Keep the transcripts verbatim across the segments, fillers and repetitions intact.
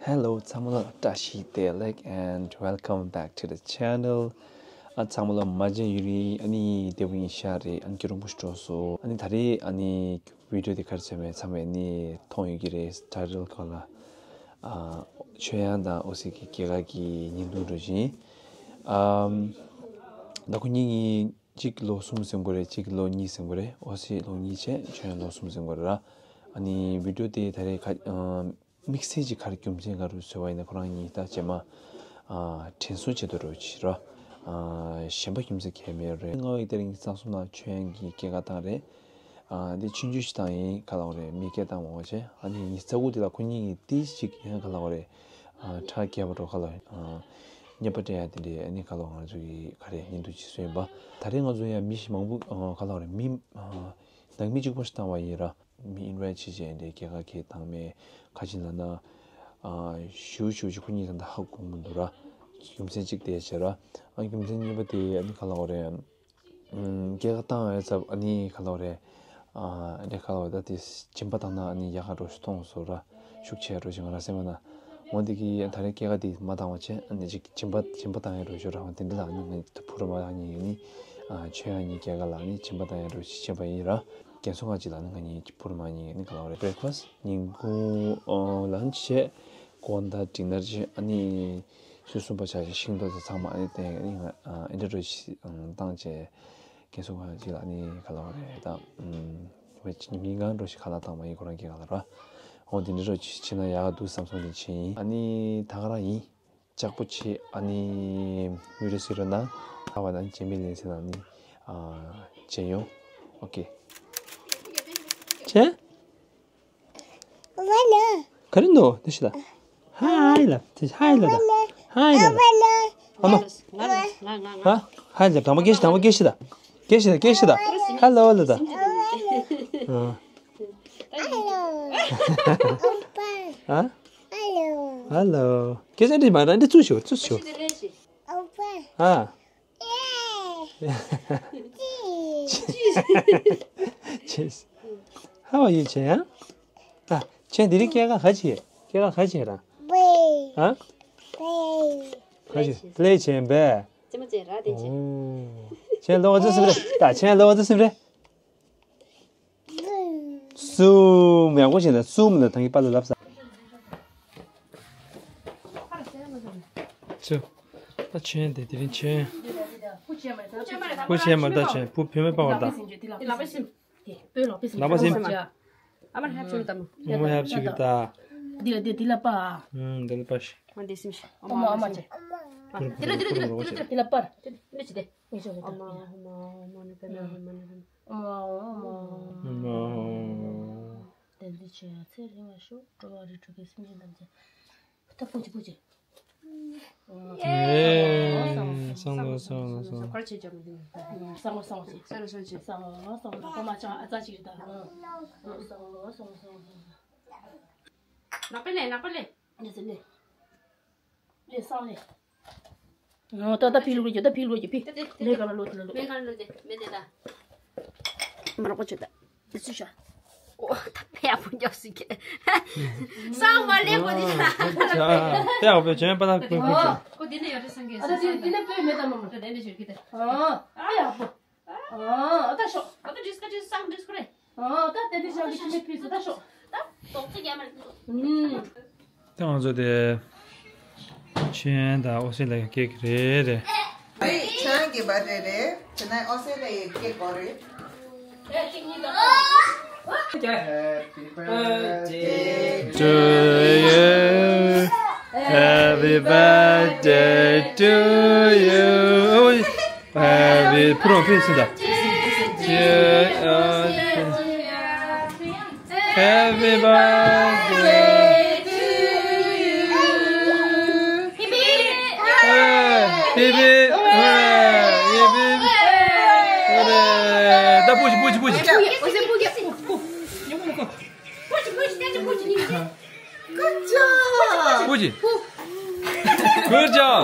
Hello ཚང་མ་ལ་བཀྲ་ཤིས་བདེ་ལེགས། And welcome back to the channel. ཨ་ཚང་མ་ལ་མ་མཇལ་ཡུན་རིང་། ཨ་ནི་བདེ་པོ་ཡིན་ཤག་རེད། ཨ་ནི་སྐྱིད་རོང་པོ་ཞིག་འགྲོ་སོང་། ཨ་ནི་ད་རེས་ཨ་ནི་བི་ཌི་ཡོ་དེ་ག་རེ་ཟེར་མེད་ཚང་མས་ནི་མཐོང་ཡོད་ཀྱི་རེད། ཊའི་ཊལ་སྒང་ལ་ཨ་ཆོས་དབྱངས་དང་ཨོ་སི་ཀྱི་སྐྱེས་སྐར་གྱི་བརྙན་ཐུང་འདྲ་བཞིན། ཨམ། ད་ཁོ་གཉིས་གཉིས་གཅིག་ལོ་གསུམ་ཟིན་དགོས་རེད། གཅིག་ལོ་གཉིས་ཟིན་དགོས་རེད། ཨོ་སི་ལོ་གཉིས་བྱས། ཆོས་དབྱངས་ལོ་གསུམ་ཟིན་དགོས་རེད་ར། ཨ་ནི་བི་ཌི་ཡོ་དེ་ད་རེས་ཁ་ཨམ། དམིགས་བསལ་གྱི་ག་རེ་རྒྱུ་མཚན་ག་རེ་བཟོས་པ་ཡིན་ན། ཁོ་རང་གཉིས་ད་རྗེས་མ་ཨ་དྲན་གསོ་བྱེད་དུ་འགྲོ་ཕྱིར་ར། ཨ་གཞན་པ་རྒྱུ་མཚན་གང་ཡང་མེད་རེད། ལྔ་བའི་ཏ་རིག་ཉི་ཤུ་རྩ་གསུམ་ལ་ཆོས་དབྱངས་ཀྱི་སྐྱེས་སྐར་བཏང་རེད། ཨ་འདི་ཆུང་ཆུང་ཞིག་བཏང་ཡིན། ག་ལབ་དགོས་རེད། མི་སྐད་བཏང་མང་བ་བྱས། ཨ་ནི་ཉི་ཤུ་རྩ་དགུ་དེ་ལ་ཁོ་གཉིས་ཀྱིས་ཏིས་ཅིག་ཡང་ག་ལབ་དགོས་རེད། ཨ་ཁྲག་རྒྱས་པ་འགྲོ་ག་ལབ། ཨ་རྔན་པ་སྤྲད་ཡ་དེ་འདྲས། ཨ་ནི་ག་ལབ། ང་ཚོ་གི་ག་རེ་བརྙན་ཐུང་ཅིག་བཟོས་ཡིན་པ། ད་རེས་ང་ཚོ་ཡང་མི་ཞིག་མང་པོ་ཨ་ག་ལབ་དགོས་རེད། མི་ཨ་ནང་མི་གཅིག་པོ་ཞིག་བཏང་བ་ཡིན་ར། མི་ཨིན་ཝའི་ཊི་བྱས་བྱས་འདི་སྐྱེས་སྐར་ཁེག་བཏང་མེད། ཁ་ཅིག་ལབ་ན་ཨ་ཞུ་ཞུ་ཞུ་ཁོ་གཉིས་ད་ལྟ་ཧ་གོ་མི་འདུག་ར། རྒྱུ་མཚན་གཅིག་དེ་བྱས་ར། ཨ་རྒྱུ་མཚན་གཉིས་པ་དེ་ཨ་ནི་ག་ལབ་དགོས་རེད། ཨམ། སྐྱེས་སྐར་བཏང་ཡོད་ཙང་ཨ་ནི་ག་ལབ་དགོས་རེད། ཨ་ནི་ག་ལབ་དགོས་རེད། ད་དེ་སྦྱིན་པ་བཏང་ན་ཨ་ནི་ཡག་ག་འགྲོ་ཞིག་མཐོང་སོང་ར། ཤུགས་ཆེ་འགྲོ་ཞིག་ང་རང་སེམས་པ་ན། འོ་འདི་གི་ད་རེས་སྐྱེས་སྐར་དེ་མ་བཏང་བ་བྱས། ཨ་ནི་ཅིག་སྦྱིན་པ་སྦྱིན་པ་བཏང་ཡ་འགྲོ་ཞིག་ར། འོ་དེ་འདི་ལ་ཨ་ནི་ངའི་བུ་རུ་མ་ལགས་གཉིས་ནི་ཨ་ཆོས་དབྱངས་གཉིས་སྐྱེས་སྐར་ལ་ཨ་ནི་སྦྱིན་པ་བཏང་ཡ་འགྲོ་ཞིག་བྱས་པ་ཡིན་ར། རྒན་གསོ་ཁང་ཅིག་ལ་ནི་ང་གཉིས་བུ་རུ་མ་གཉིས་ནི་ག་ལབ་དགོས་རེད། བྷི་རེག་ཕ་སི་ཊི། ཉིན་གུང་ཨོ་ལན་ཆི་བྱས། དགོང་དག་ཌི་ནར་བྱས། ཨ་ནི་ཆུ་ཚོད་གསུམ་པ་ཆ་ཞིག་ཤིང་ཏོག་དང་ཚང་མ་ཨ་ནི་བསྟན། ཨ་ནི་ང་ཨ་ཨེ་འདྲ་འདྲ་ཞིག་བཏང་བྱས། རྒན་གསོ་ཁང་ཅིག་ལ་ཨ་ནི་ག་ལབ་དགོས་རེད། ད་ཨམ་མི་གང་འགྲོ་ཞིག་ཁ་ལག་བཏང་མ་ཡིན། ཁོ་རང་སྐྱེས་སྐར་ལ་ར། འོ་དེ་འདྲ་འདྲ་ཞིག་བྱས་ན་ཡག་ག་འདུག་བསམ་སོང་། དེ་བྱས་ཡིན། ཨ་ནི་ད་ག་རང་ཡིན། ལྕགས་པོ་བྱེད། ཨ་ནི་མི་རེ་སི་རེ་ན་ད་བ་ན་ཇེ་མི་ལེན་སེ་ན་ནི་ཨ་ཇེ་ཡོང་། ཨོ་ཁེ། ཇེ། ག་རེ་འདུག་དེ་ཤི་ད། ཧའི་ལབ། དེ་ཧའི་ལབ་ད། ཧའི་ལབ་ད། ཨ་མ། ཧ། ཧའི་ལབ། དང་པོ་སྐད་ཤི། དང་པོ་སྐད་ཤི་ད། སྐད་ཤི་ད། སྐད་ཤི་ད། ཧེ་ལོ་ལབ་ད། ཨ། ཨ། ཧེ་ལོ། སྐད་ཆ་འདྲི་མ་ར་འདི་ཚུར་ཤོག་ཚུར་ཤོག་ཨ། Cheese. How are you, ཆེན། ཨ། ཆེན་དེ་རིང་སྐྱེས་སྐར་ག་ཅི། སྐྱེས་སྐར་ག་ཅི་རང་། ཨ། ག་ཅི་པི་ལེ་ཆེན་པས། ཆེན་ལོ་ག་ཚོད་ཟིན་རེད། ད་ཆེན་ལོ་ག་ཚོད་ཟིན་རེད། གསུམ། ཡག་པོ་བྱས་ན་གསུམ་ལ་ད་གིན་པཱ་ལགས་ལབ་ས། ཚུ། ད་ཆེན་དེ་དེ་རིང་ཆེན། བུ་ཆེན་མ་རེད་ད། ཆེན་བུ་བུད་མེད་པ་བར་ད། ལག་པ་ཟིན། ལག་པ་ཟིན། ཨ་མ་ཧབ་ཆུ་གི་ད། འོ་མ་ཧབ་ཆུ་གི་ད། ཨུམ་དེ་ལ་པ་ཤི། ཨ་མ་དེ་སིམ་ཤི། ཨ་མ་ཨ་མ་ཆེ། དེ་ལ་དེ་ལ་དེ་ལ་དེ་ལ་དེ་ལ་པར། དེ་ལ་ཅི་དེ། ཨ་མ་ཨ་མ་ཨ་མ་ནི་པེ་ན་ཧི་མ་ནི་ཧི་མ། ཨ་མ་ཨ་མ། ཨ་མ། དེ་འདི་ཆེ་ཚེ་རིང་བ་ཤོག་འགྲོ་བ་རིགས་དྲུག་གི་སེམས་ཅན་ཐམས་ཅད། ད་སྤུ་ཅི་སྤུ་ཅི། ཨེ། སང་ལོ་སང་ལོ་སང་ལོ། གར་ཆེ་ཅམ་དེ། སང་ལོ་སང་ལོ་ཆེ། སང་ལོ་སང་ལོ་ཆེ། སང་ལོ་སང་ལོ་ཁོ་མ་ཅང་ཨ་ཙ་ཅིག་རེད་ད། སང་ལོ་སང་ལོ་སང་ལོ་སང་ལོ། ནག་པ་ལེ་ནག་པ་ལེ། ལེ་ཟེར་ལེ། ལེ་སང་ལེ། ཨོ་ད་ད་ཕི་ལུག་རེ་ད་ཕི་ལུག་རེ་ཕི། ད་ད་ད་ལེ་ག་ལ་ལོ་ད་ལོ། མེ་ག་ལ་ལོ་ད་མེ་ད་ད། མ་རོགས་པ་ཆོད་ད། དེ་སུ་ཤ། ཨོ་ད་ཕེ་ཡ་པོ་རྒྱག་སུ་ཁེ། སང་མ་ལེ་པོ་དེ་ད། ཕེ་ཡ་པོ་ཆོད་པ་ད་ཀུན་ཀུན་ཆོད། ཨོ་དེ་ནས་ཡོད་རེད་སང་གེ། ཨ་ད་དེ་དེ་ནས་པོ་མེ་ད་མ་མ། ད་དེ་ནས་ཆོད་ཀི་ད། ཨོ་ཕེ་ཡ་པོ། ཨ་ད་ཤོག་ཨ་ད་ཇིས་ཀ་ཇིས་སང་ཇིས་ཀ་རེད། ཨ་ད་དེ་དེ་ཤོག་གི་ཁྱིམ་མི་ཕུད་སུ་ད་ཤོག་ད་ཏོག་ཙི་རྒྱ་མ་རེད། ཨུམ། ད་ང་ཚོ་དེ་ཆེན་དང་ཨོ་སི་ལ་ཡ་ཀེག་རེད་རེད། རེད་ཆེན་གི་བར་ཌེ་རེད། དེ་ནས་ཨོ་སི་ལ་ཡ་ཀེག་གོ་རེད། Happy birthday to you. Happy birthday to you. Happy ཕུ་རོང་ཕི་སི་ད། Happy birthday to you. Happy birthday. ད་པུ་ཅི་པུ་ཅི་པུ་ཅི། Good job. Good job.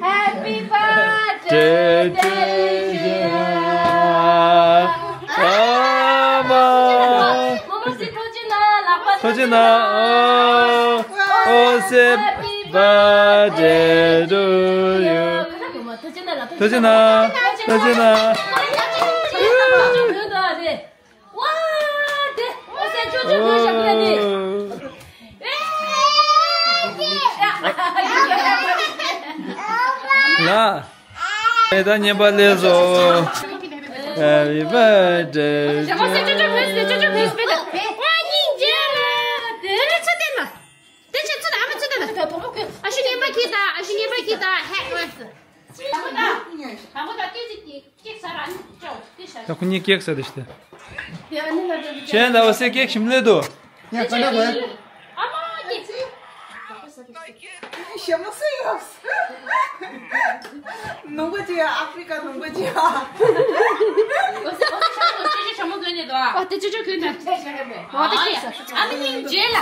Happy Happy birthday to you. ཨ་མ། ཐུགས་རྗེ་གནང་། ཨོ། ཨོ་སེ། Happy birthday to you. ཐུགས་རྗེ་གནང་། ཐུགས་རྗེ་གནང་། ཝ། དེ་ཨོ་སེ་ཅོ་ཅོ་གོན་ཤག་གོན་ནི། ལ། ད་ཉན་པ་ལེགས་སོ། Happy birthday to you. ཨོ་སེ་ཅོ་ཅོ་གོན་སེ། ཅོ་ཅོ་གོན་སེ། ཝ། སྙིང་རྗེ་ལ། དེ་ནས་ཚུར་བསྟན་ན། དེ་ཆེ་ཚུར་ཨ་མ་ཚུར་བསྟན་ན། ཨ་ཤུ་ཉན་པ་ཁྱེར་ད། ཨ་ཤུ་ཉན་པ་ཁྱེར་ད། ཧེ། ད་ཁོ་གཉིས་ཀེག་ཟ་དེ་ཤི་ཏེ། ཁྱེད་ལ་བ་སེ་ཀེག་ཞིམ་ལེ་དོ། ཡ་ཀ་ན་བ། ཞེ་མོ་སུ་ཡོད། ནོང་པ་ཅི་ཡ། ཨ་ཧྥི་རི་ཀ་ནོང་པ་ཅི་ཡ། ཨོ་དེ་ཅོ་ཅོ་གོན་ནས། ཨ་མི་ཉིན་རྗེས་ལ།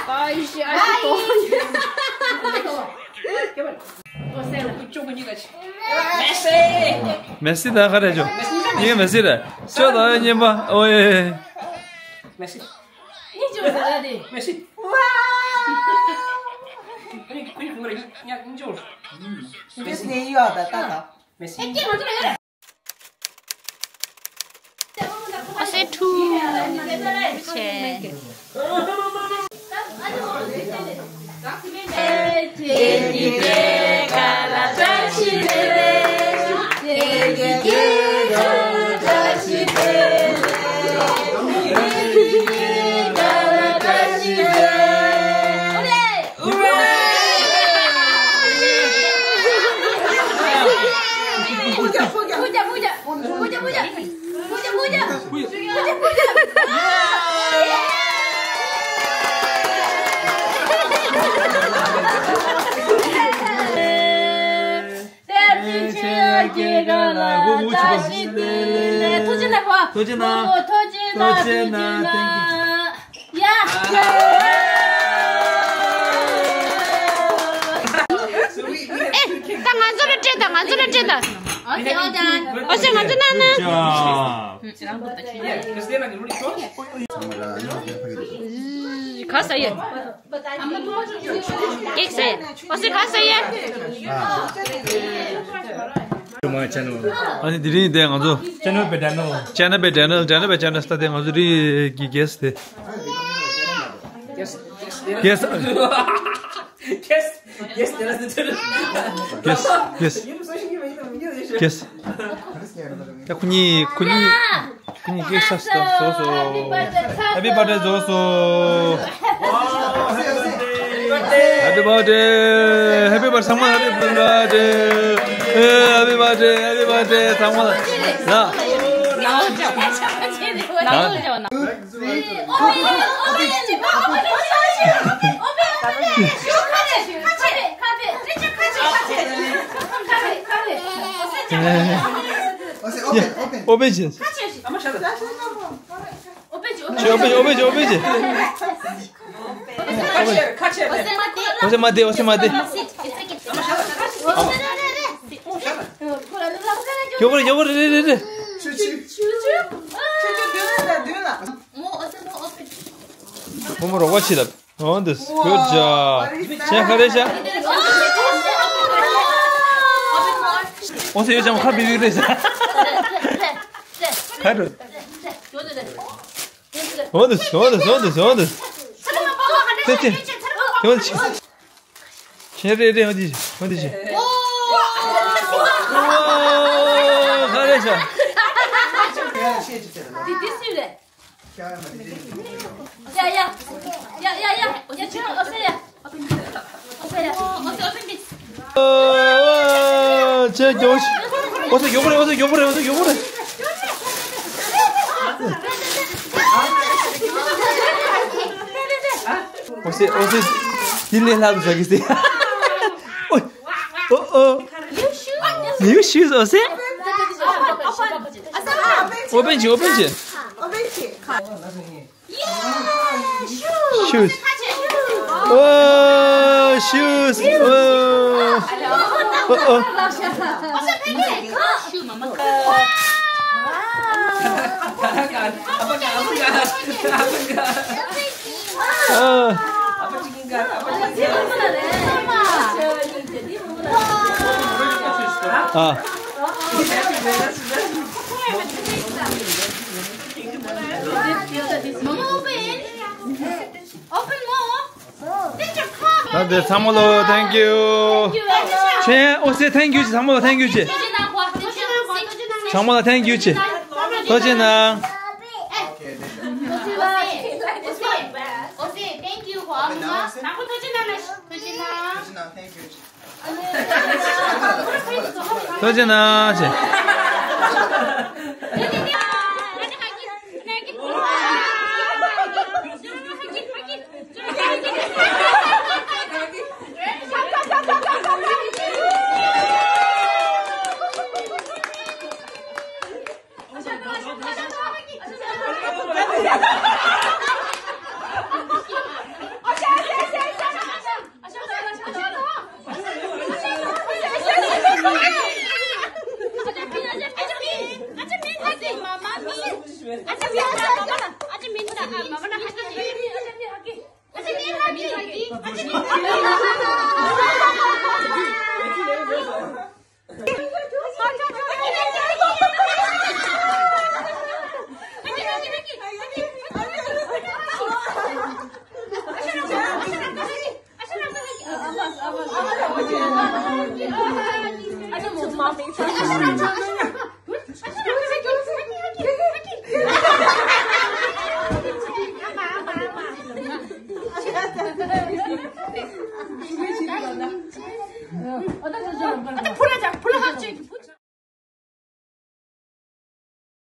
མེ་སི། མེ་སི་ད་ག་རེ་ཅོ། ཡིན་མེ་སི་རེད། ཅོ་ད་ཉན་པ། ཨོ་ཡེ། མེ་སི། མེ་སི། ཝའོ། ཁོ་གཉིས་ཁོ་གཉིས་ཁོ་གཉིས་ཉག་ཉག་ཅོ། མེ་སི་ནས་ཡོད་ད་ད་ད། མེ་སི། ཨ་སེ་ཁྲུ་ཆེ། ཐུགས་རྗེ་གནང་། ཐུགས་རྗེ་གནང་། ཐུགས་རྗེ་གནང་། ཐུགས་རྗེ་གནང་། ཡ། ཨེ། ད་ང་ཚོ་ལ་སྤྲད་དང་། ང་ཚོ་ལ་སྤྲད་དང་། ཨོ་ཤེ། ང་ཚོ་གནང་ན། ག་ས་ཡོད། ཀེག་ཟེར། ཨོ་སེ་ག་ཟེར་ཡ། ཨ་ནི་དེ་རིང་དེ་ང་ཚོ་ཅེ་ནལ་བེ་ཌེ་ནལ། ཅེ་ནལ་བེ་ཌེ་ནལ། ཅེ་ནལ་བེ་ཅེ་ནལ་སྟ་དེ་ང་ཚོ་རི་གི་གེ་སི་དེ། གེ་སི། གེ་སི། གེ་སི། གེ་སི། གེ་སི། ད་ཁོ་གཉིས། ཁོ་གཉིས། ཁོ་གཉིས་ཀེག་ཟ་སོ་སོ། Happy birthday ཟེར་སོ། Happy birthday། Happy birthday། ཚང་མ་happy birthday། ཨེ། Happy birthday། Happy birthday ཚང་མ་ལ། ཨོ་པེ་ཅི། ཨོ་པེ་ཅི། ཨོ་པེ་ཅི། ཨོ་པེ་ཅི། ཨོ་པེ་ཅི། ཨོ་སེ་མ་དེ། ཨོ་སེ་མ་དེ། ཡོ་གོ་རེ། ཡོ་གོ་རེ། རེ་རེ་རེ། བུ་མོ་རོགས་པ་བྱེད་ལ། ཨོ་འདུག Good job། ཅན་ག་རེ་བྱ། ཨོ་སེ་ཡོ་ཅང་ཁ་བི་བི་རེ་བྱ། ཁ་རུ། ཨོ་འདུག་ཨོ་འདུག་ཨོ་འདུག་ཨོ་འདུག་ཏེ་ཏེ། ཏེ་ཨོ་འདུག་ཁྱེད་རེ་རེ། ཨོ་འདི་ཨོ་འདི་ཨོ་ག་རེ་བྱ། འདི་འདི་སུ་རེད། ཡ་ཡ་ཡ་ཡ་ཡ་ཡ། ཨོ་སེ་ཡ། ཨོ་སེ་ཡ། ཨོ་སེ་ཨོ་སེ་འདི། ཨོ་ཅེ་ཇོ་ཤི། ཨོ་སེ་ཡོ་གོ་རེ། ཨོ་སེ་ཡོ་གོ་རེ། ཨོ་སེ་ཡོ་གོ་རེ། ཨོ་སེ། ཨོ་སེ། དེ་ལས་ལྷག་ཟ་གི་སེ། ཨོ། ཨོ་ཨོ། New shoes ཨོ་སེ། ཨོ་པེན་ཅི། ཨོ་པེན་ཅི། Shoes. ཨོ། Shoes. Oh. Oh, oh. Ah. Ah. Open more. ད་དེ་ཚང་མ་ལོ། Thank you. ཆེ། ཨོ་སེ་thank you བྱེད། ཚང་མ་ལོ་thank you བྱེད། ཚང་མ་ལ་thank you བྱེད། ཐུགས་རྗེ་གནང་། ཨོ་སེ་thank you གོ། ཨ་མ་ནང་པོ་ཐུགས་རྗེ་གནང་། ཐུགས་རྗེ་གནང་། ཐུགས་རྗེ་གནང་བྱེད།